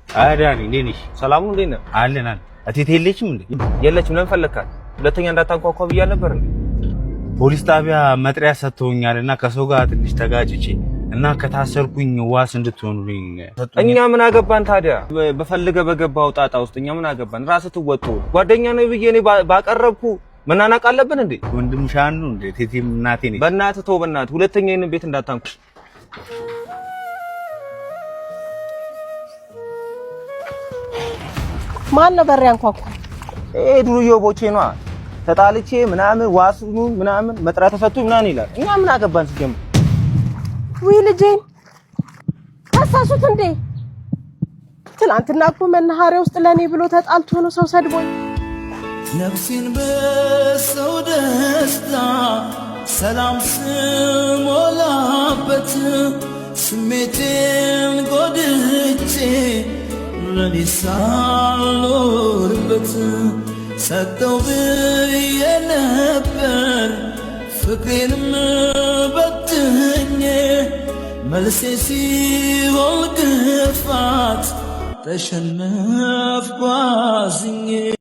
አዳኒ፣ እንዴት ነሽ? ሰላም ነው? እንዴት ነህ? አለን አለን። እቴቴ የለችም እንዴ? የለችም። ለምን ፈለግካት? ሁለተኛ እንዳታንኳኳ ብያለሁ ነበር እንዴ? ፖሊስ ጣቢያ መጥሪያ ሰጥተውኛል እና ከሰው ጋር ትንሽ ተጋጭቼ እና ከታሰርኩኝ ዋስ እንድትሆኑልኝ ሰጡኝ። እኛ ምን አገባን ታዲያ? በፈልገ በገባው ጣጣ ውስጥ እኛ ምን አገባን? ራስህ ትወጡ። ጓደኛ ነው ብዬ እኔ ባቀረብኩ መናናቅ አለብን እንዴ? ወንድምሽ አንዱ እንዴ? እቴቴም እናቴ ነች። በእናትህ ተው፣ በእናትህ ሁለተኛ ይህንን ቤት እንዳታንኩ። ማን ነው በር ያንኳኳ? ይሄ ዱርዬው ቦቼ ነዋ። ተጣልቼ ምናምን ዋስኑ ምናምን መጥሪያ ተሰጥቶኝ ምናምን ይላል። እኛ ምን አገባን ሲጀምር? ውይ ልጄን ከሰሱት እንዴ? ትናንትና እኮ መናኸሪያ ውስጥ ለእኔ ብሎ ተጣልቶ ነው ሰው ሰድቦኝ። ነፍሴን በሰው ደስታ ሰላም ስሞላበት ስሜቴን ጎድቼ ለኔ ሳልኖርበት ሰጠው ብዬ ነበር ፍቅሬንም በትኜ መልሴ ሲሆን ግፋት ተሸነፍኩ አዝኜ።